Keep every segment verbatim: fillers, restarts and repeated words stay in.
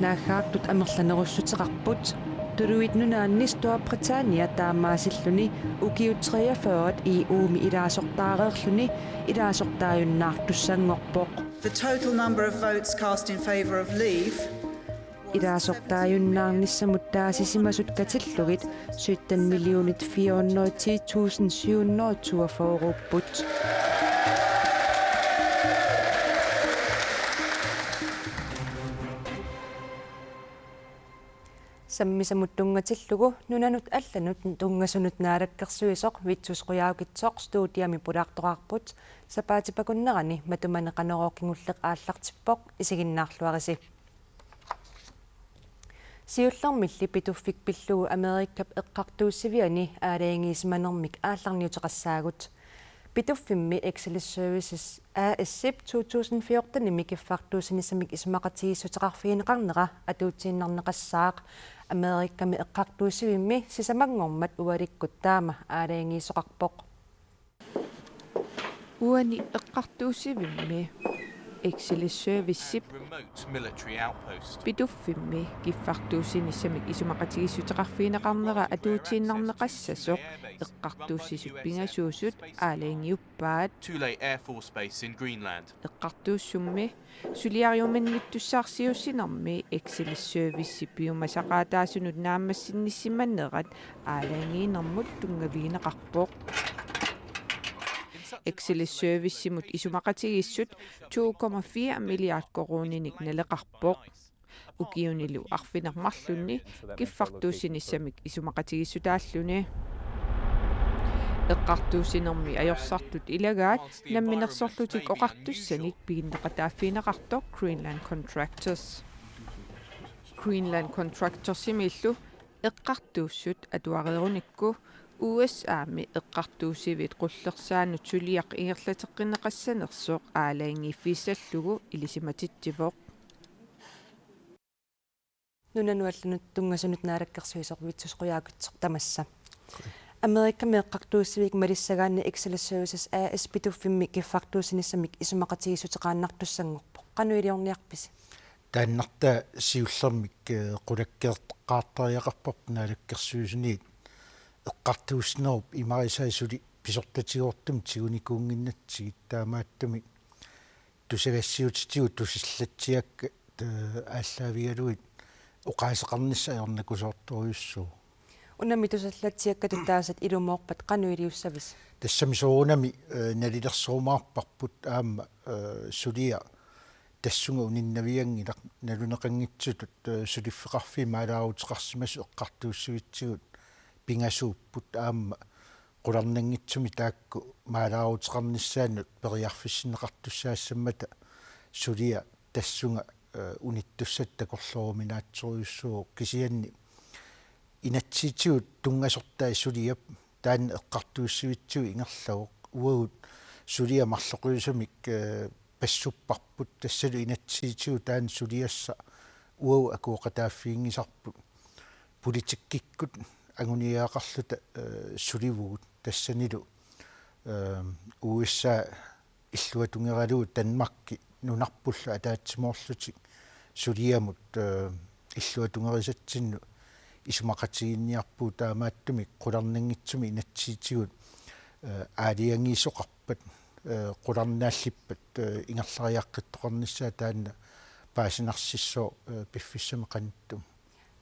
Naaggaartut amerlanerussuteqarput. Tuluit Nunaanni Storbritannien taamaasilluni ukiut treogfyrre E U-mi ilaasortaareerluni ilaasortaajunnaartussanngorpoq. The total number of votes cast in favour of leave. Ilaasortaajunnaarnissamut taasisimasut katillugit sytten millionit fire hundrede ti tusind syv hundrede toogfyrre-upput. Sammisamut tunngatillugu nunanut allanut tunngasunut naalakkersuisoq Vittus Qujaukitsoq studiami pulaartoqarput. Sapaatip akunnerani matumani Qanorooq kingulleq aallartippoq, isiginnaarluarisi. Siullermilli Pituffik pillugu Amerikap eqqartuussiviani aalajangiisimanermik aallarniuteqassaagut. Pituffimmi Exelis Services A/S-ip to tusind fjortenimi kiffartuussinissamik isumaqatigiissuteqarfigineqarnera atuutiinnarneqassaaq. Amerikami eqqartuussivimmi sisamanngormat ualikkut taama aalajangiisoqarpoq. Uani eqqartuussivimmi Exelis Servicesip Pituffimmi kiffartuussinissamik isumaqatigiissuteqarfigineqarnera atuutiinnarneqassasoq eqqartuussisut pingasuusut aalajangiuppaat. Tulei Air Force Base in Greenland. Eqqartuussummi suliariumannittussaarsiuussinermi Exelis Servicesi piumasaqaataasunut naammassinnissimanerat aalajangiinermut tunngavigineqarpoq. Exelis Servicesimut isumaqatigiissut to komma fire milliard koruuninik naleqarpoq. Ukiunilu arfineq-marlunni kiffartuussinissamik isumaqatigiissutaalluni. Eqqartuussinermi ajorsartut ilagaat Namminersorlutik Oqartussanik piginneqataaffigineqartoq Greenland Contractors. Greenland Contractorsimiillu eqqartuussut atuareerunikku U S A-mi eqqartuussivit qullersaanut suliaq ingerlateqqinneqassanersoq aalajangiiffigissallugu ilisimatitsivoq. Nunanut allanut tunngasunut naalakkersuisoq Vittus Qujaukitsoq, tamassa. Amerikami eqqartuussivik malissagaanni Exelis Services A/S Pituffimmi kiffartuussinissamik isumaqatigiissuteqaannartussanngorpoq. Qanoq iliorniarpisi? Taannartaa siullermik, eh, qulakkeertariaqarparput naalakkersuisuniit eqqartuussinerup imarisaa suli pisortatigoortumik tigunikuunnginnatsigit, taamaattumik tusagassiuutitigut tusillatsiakkat, eh, aallaavigalugit oqaaseqarnissaq ajornakusoortorujussuuvoq. Unami tusillatsiakkat taasat ilumoorpat qanoq iliussavisi? Tassami soorunami, eh, nalilersorumaarparput aamma, eh, suliaq tassunga uninnavianngilaq, naluneqanngitsutut, eh, suliffeqarfiit maalaaruteqarsimasut eqqartuussivitsigut pingasuupput aamma qularnanngitsumik taakku maalaaruteqarnissaannut periarfissinneqartussaassammata suliaq tassunga, eh, unittussatut takorlooruminaatsorujussuuvoq, kisianni inatsisitigut tunngasortai suliap taanna eqqartuussivitsigut ingerlavoq. Uagut suliaq marloqiusamik, eh, passupparput, tassalu inatsisitigut taanna suliassaq uagut akuuqataaffiginngisarput. Politikkikkut anguniagaqarluta, eh, sulivugut, tassanilu, eh, U S A illuatungeralugu Danmarki nunarpullu ataatsimoorlutik suliamut, eh, illuatungerisatsinnut isumaqatigiinniarpugut, taamaattumik qularnanngitsumik inatsisitigut, eh, aalajangiisoqarpat, eh, qularnaallippat, eh, ingerlariaqqittoqarnissaa taanna paasinarsissooq, eh, piffissami qanittumi.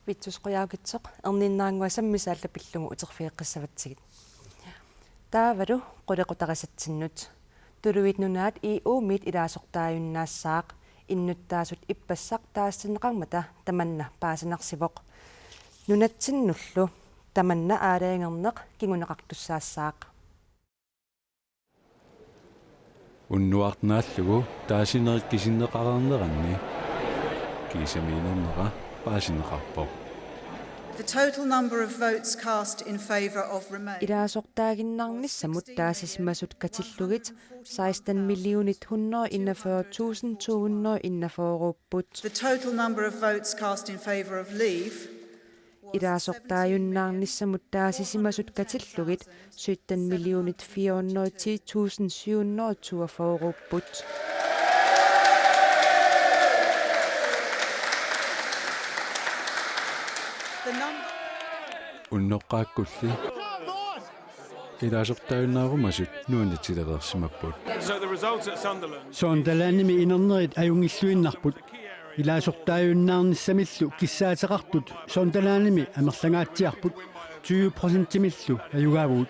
Vittus Qujaukitsoq, erniinnarannguaq sammisaq alla pillugu uterfigeqqissavatsigit. Taavalu qulequtarisatsinnut. Tuluit Nunaat E U-miit ilaasortaajunnaassaaq, innuttaasut ippassaq taastinneqarmata tamanna paasinarsivoq. Nunatsinnullu tamanna aalajangerneq kinguneqartussaassaaq. Unnuaq naallugu taasinerit kisinneqareerneranni kiisamiinernera paasineqarpoq. The total number of votes cast in favour of remain. Ilaasortaaginnarnissamut taasisimasut katillugit seksten millionit hundrede enogfyrre tusind to hundrede enogfyrre-upput. The total number of votes cast in favour of leave. ilaasortaajunnaarnissamut taasisimasut katillugit sytten millioner fire hundrede ti tusind syv hundrede toogfyrre-upput. Unnoqqaakkulli ilaasortaajunnaarumasut nuannatsilereersimapput. So the results at Sunderland. Sunderlandimi inernerit ajunngilluinnarput. Ilaasortaajunnaarnissamillu kissaateqartut Sunderlandimi amerlangaatsiarput, tyve procentimillu ajugaavugut.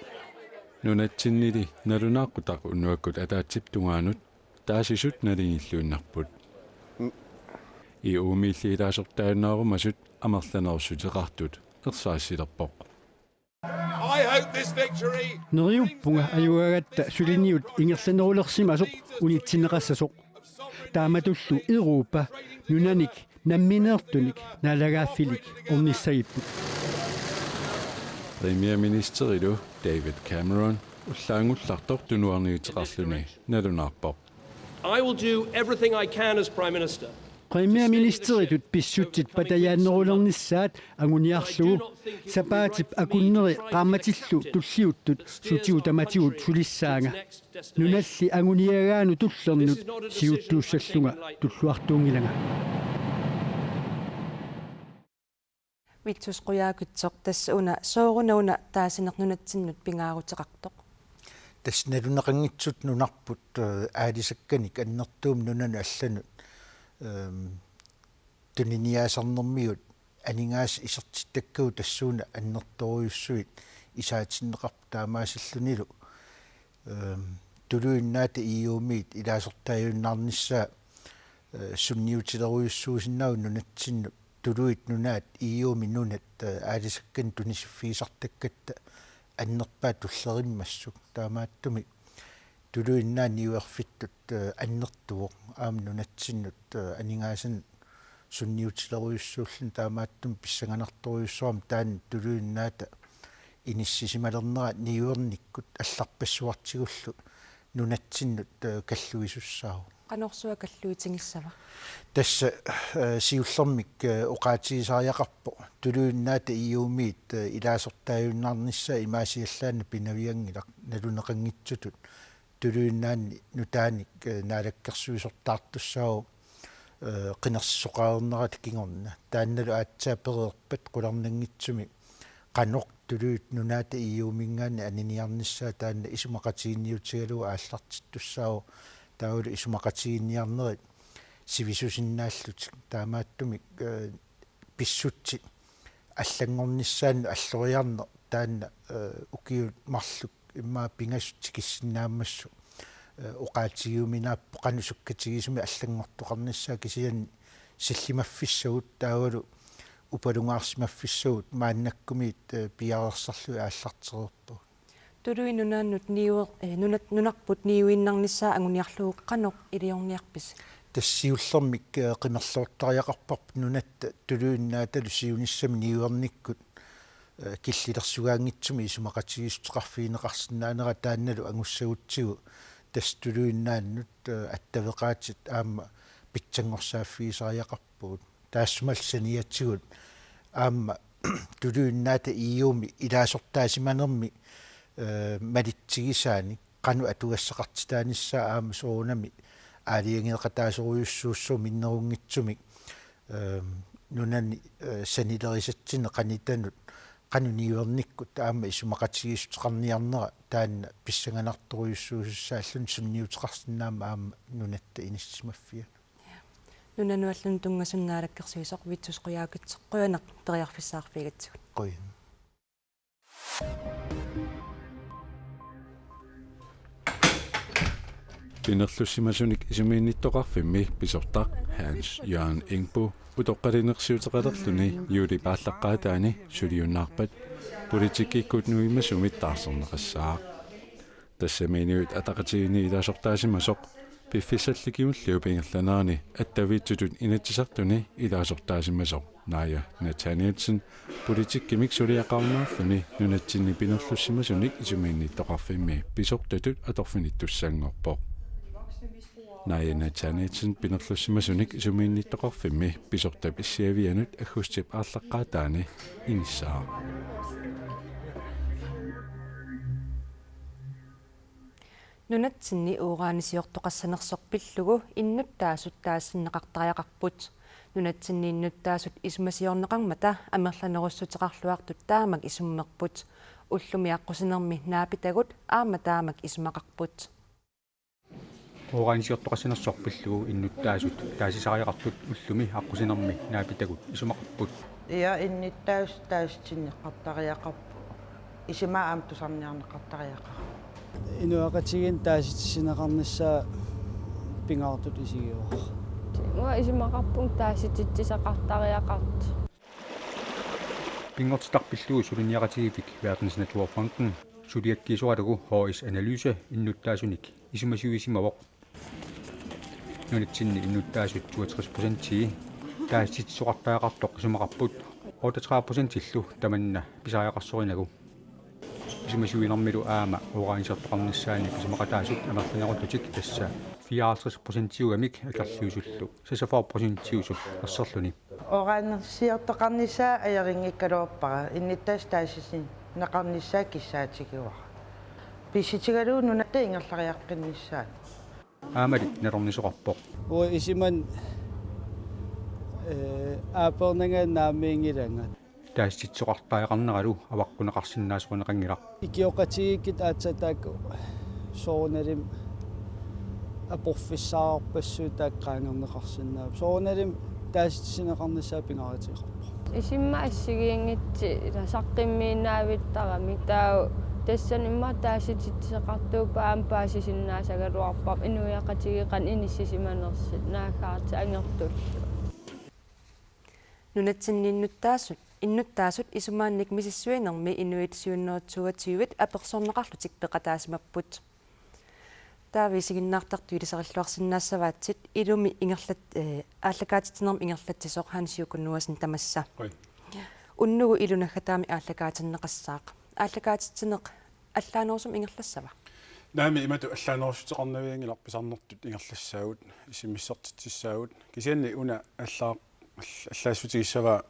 Nunatsinnili nalunaaqqutaq unnuakkut ataatsip tungaanut taasisut naligiilluinnarput. I U-miilli ilaasortaajunnaarumasut amerlanerussuteqartut ersarissilerpoq. I hope this victory Neriuppunga ajugaagatta suliniut ingerlanerulersimasoq unitsinneqassasoq. Taamatullu Europa nunanik nammineertunik naalagaaffilik ornissagipput. Premierministerilu David Cameron ullaanngullartoq tunuarniuteqarluni nalunaarpoq. I will do everything I can as Prime Minister. Premierministeritut pissutsit patajaannerulernissaat anguniarlugu sapaatip akunneri qaammatillu tulliuttut sutigut tamatigut sulissaanga. Nunalli anguniagaanut tullernut siuttuussallunga tulluartuunngilanga. Vittus Qujaukitsoq, tassa una sooruna una taasineq nunatsinnut pingaaruteqartoq? Tassa naluneqanngitsutut nunarput, eh, aalisakkanik annertuumik nunanut allanut, ehm, tuniniaasarnermigut aningaasat isertittakkagut tassuuna annertoorujussuit isaatinneqarput taamaasillunilu, ehm, tuluit nunaata E U-miit ilaasortaajunnaarnissaa, eh, sunniutilerujussuusinnaavoq nunatsinnut. Tuluit nunaat E U-mi nunat, eh, aalisakkanik tunisiffigisartakkatta annerpaat tullerimmassuk. Taamaattumik tuluit nunaat niuerfittut, eh, annertuvoq aamma nunatsinnut, eh, aningaasanik sunniutilerujussuulluni. Taamaattumik pissanganartorujussuarmik taanna tuluit nunaata inissisimalernera niuernikkut allarpassuartigullu nunatsinnut, eh, kalluisussaavoq. Qanorsuaq kalluitigissava? Tassa, eh, siullermik, eh, oqaatigisariaqarpoq tuluit nunaata E U-miit, eh, ilaasortaajunnaarnissaa imaasiallaannaq pinavianngilaq naluneqanngitsutut. Tuluit nunaanni nutaanik, eh, naalakkersuisortaartussaavoq, eh, qinersisoqareernerata kingorna. Taannalu aatsaat pereerpat qularnanngitsumik qanoq tuluit nunaata E U-minngaanniit aniniarnissaa taanna isumaqatiginniutigalugu aallartittussaavoq, taavalu isumaqatiginninniarnerit sivisusinnaallutik. Taamaattumik, eh, pissutsit allanngornissaannut alloriarneq taanna, eh, ukiut marluk immaqa pingasut tikissinnaammassuk, eh, oqaatigiuminaappoq qanoq sukkatigisumik allanngortoqarnissaa, kisianni sillimaffissagut taavalu upalungaarsimaffissagut maannakkumiit, eh, piareersarlugit aallartereerpagut. Tuluit nunaannut niuer-, eh, nunat-, nunarput niuinnarnissaa anguniarlugu qanoq iliorniarpisi? Tassa siullermik, eh, qimerloortariaqarparput nunatta tuluit nunaatalu siunissami niuernikkut, eh, killilersugaanngitsumik isumaqatigiissuteqarfigineqarsinnaanera taannalu angussagutsigu tassa tuluit nunaannut, eh, attaveqaatit aamma pitsanngorsaaffigisariaqarpugut. Taassumalu saniatigut aamma tuluit nunaata E U-mi ilaasortaasimanermi, eh, malitsigisaanik qanoq atugassaqartitaanissaa aamma soorunami aalajangeeqataasorujussuussaaq minnerunngitsumik, eh, nunani, eh, sanilerisatsinnut qanitanut qanoq niuernikkut aamma isumaqatigiissuteqarniarnera taanna pissanganartorujussuusussaalluni sunniuteqarsinnaammat aamma nunatta inissisimaffianut. Nunanut allanut tunngasunut naalakkersuisoq Vittus Qujaukitsoq, qujanaq periarfissaqarfigigatsigut. Qujan. Pinerlussimasunik isumiinnittoqarfimmi pisortaq Hans Jørgen Engbo utoqqalinersiuteqalerluni juulip aallaqqaataani suliunnaarpat politikkikkut nuimasumit taarserneqassaaq. Tassami Inuit Ataqatigiinni ilaasortaasimasoq piffissalli kingulliup ingerlanerani attaviitsutut Inatsisartuni ilaasortaasimasoq Naaja Nathanielsen politikkimik suliaqarunnaarluni nunatsinni pinerlussimasunik isumiinnittoqarfimmi pisortatut atorfinittussanngorpoq. Naajana Janetsen pinerlussimasunik sumiinnittoqarfimmi pisortap issiavianut aggustip arlaqqaataani inissaaq. Nunatsinni uranisiortoqassanersoq pillugu innuttaasut taasitinneqartariaqarput. Nunatsinni innuttaasut isumasiorneqarmata amerlanerussuteqarluartut taamak isummerput. Ullumi aqqusinermi naapitagut aamma taamak isumaqarput. Uranisiortoqassanersoq pillugu innuttaasut taasisariaqartut ullumi aqqusinermi naapitagut isumaqarput. Ja innuttaasut taasitinneqartariaqarput. Isumaa aamma tusarniarneqartariaqarput. Inuiaqatigiinni taasitissineqarnissaa pingaartutut isigivara. Uanga isumaqarpunga taasititsisaqartariaqartoq. Pinngortitaq pillugu suliniaqatigiiffik Verdensnaturfonden suliakkiisoralugu H S Analyse innuttaasunik isumasiuisimavoq. Nunatsinni innuttaasut toogtres procentii taasititsisoqartariaqartoq isumaqarput, otteogtredive procentillu tamanna pisariaqarsorinagu. Isumasiuinermilu aamma uranisiortoqarnissaannik isumaqataasut amerlanerullutik, tassa fireoghalvtreds procentiugamik akerliusullu seksogfyrre procentiusut erserluni. Uranisiortoqarnissaa ajorinngikkalaarpara, innuttaasut taasitinneqarnissaa kissaatigivara. Pissutigalugu nunatta ingerlariaqqinnissaanut. Aammali nalornisoqarpoq. Uanga isumanni, ee, aappeernanga naammiinngilanga. Taasititsisoqartariaqarneralu avaqqunneqarsinnaasoqanngilaq. Ikioqatigiikkit aatsaat taakku soorunalimi aporfissaqarpassuit taakku qaangerneqarsinnaapput. Soorunalimi taasitissineqarnissaa pingaarutigeqarpoq. Isummat assigiinngitsut ila saqqummiinnavittarami, taava tassani immaqa taasititsisoqartuuppat aamma paasisinnaasagaluarparput, inuiaqatigiit qanoq inissisimanersut naaggaartut angertullu. Nunatsinni innuttaasut, innuttaasut isumaannik misissuinermi inuit syv hundrede toogtyve apersorneqarlutik peqataasimapput. Taava isiginnaartartut ilisarilluarsinnaassavaatsit, ilumi ingerlat-, eh, aallakaatitsinermi ingerlatsisoq Hans Juko Noasen tamassa. Oi. Unnugu ilu naggataamik aallakaatinneqassaaq. Aallakaatitsineq allaanerusumik ingerlassava? Naamik, imatut allaanerussuteqarnavianngilaq, pisarnertut ingerlassaagut, isummersortitsissaagut. Kisianni una allaa-, all-, allaassutigissavat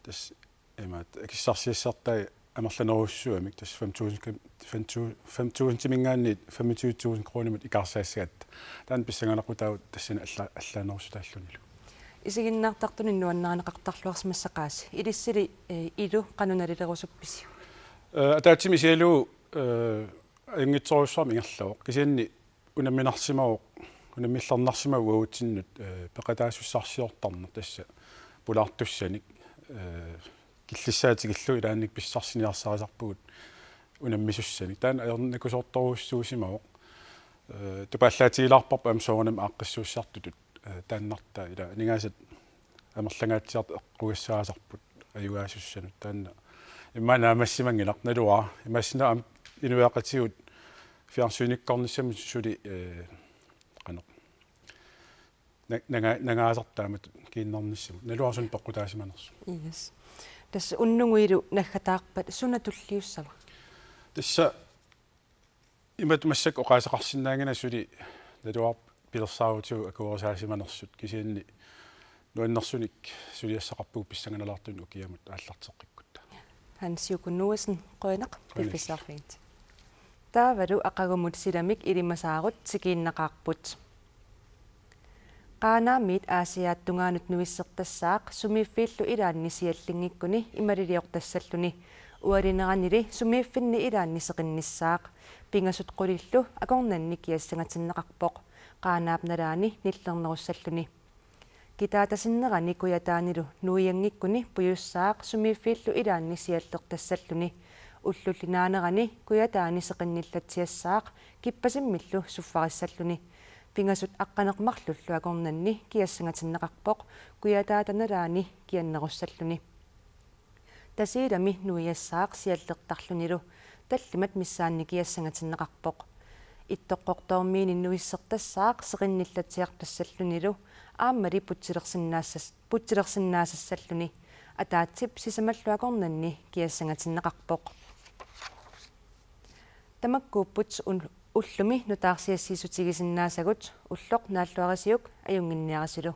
tassa imaattoq akissarsiassartai amerlanerussuarmik, tassa fem tusind, fem tusind, fem tusindimiingaanniit femogtyve tusind kronimut ikaarsaassavat. Taanna pissanganaqutaagut tassani alla-, allaanerussuteqarlunilu. Isiginnaartartunik nuannarineqartarluarsimassaqaasi. Ilissili, eh, ilu qanoq nalilerusuppisiuk? Eh, ataatsimik isigalugu, eh, ajunngitsorujussuarmik ingerlavoq. Kisianni unamminarsimavoq, unammillernarsimavoq uagutsinnut, eh, peqataasussarsiortarneq, tassa pulaartussanik, eh, killissaa tikillugu ilaanni pissarsiniarsarisarpugut unammisussanik. Taanna ajornakusoortorujussuusimavoq. Eh, tupaallaatigilaarparput aamma soorunami aaqqissuussisartutut, eh, taannartaa ila aningaasat amerlangaatsiartut eqqugassaasarput ajugaasussanut. Taanna immaqa naammassimanngilaq, naluara. Imaassinnaavoq aamma inuiaqatigiit fjernsynikkoornissamut suli, eh, qanoq, na-, nanga-, nangaasartut taamatut kiinnernissamut. Naluara suna peqqutaasimanersoq. Yes. Tassa unnugu ilu naggataarpat suna tulliussava? Tassa imatut massakkut oqaaseqarsinnaanngilanga suli naluara pilersaarutigut akuerisaasimanersut, kisianni nuannersunik suliassaqarpugut pissanganalaartunik ukiamut aallarteqqikkutta. Hans Juko Noasen, qujanaq. Qujanaq. Piffissarfik. Taavalu aqagumut silamik ilimasaarut tikiinnaqaarput. Qaanaamiit Aasiaat tungaanut nuissertassaaq sumiiffiillu ilaanni siallinngikkuni imaliliortassalluni. Ualineranili sumiiffinni ilaanni seqinnissaaq. Pingasut qulillu akornanni kiassangatinneqarpoq, Qaanaap nalaani nillernerussalluni. Kitaatasinnerani Kujataanilu nuianngikkuni pujussaaq sumiiffiillu ilaanni siallertassalluni. Ullullernaanerani Kujataani seqinnillatsiassaaq kippasimmillu suffarissalluni. Pingasut aqqaneq-marlullu akornanni kiassangatinneqarpoq, Kujataata nalaani kiannerussalluni. Tasiilami nuiassaaq siallertarlunilu, tallimat missaanni kiassangatinneqarpoq. Ittoqqortoormiini nuissertassaaq seqinnillatsiartassallunilu aammali putsilersinnaassas-, putsilersinnaassassalluni. Ataatsip sisamallu akornanni kiassangatinneqarpoq. Tamakkuupput un-, ullumi nutaarsiassiissutigisinnaasagut. Ulloq naalluarisiuk ajunnginniarisilu.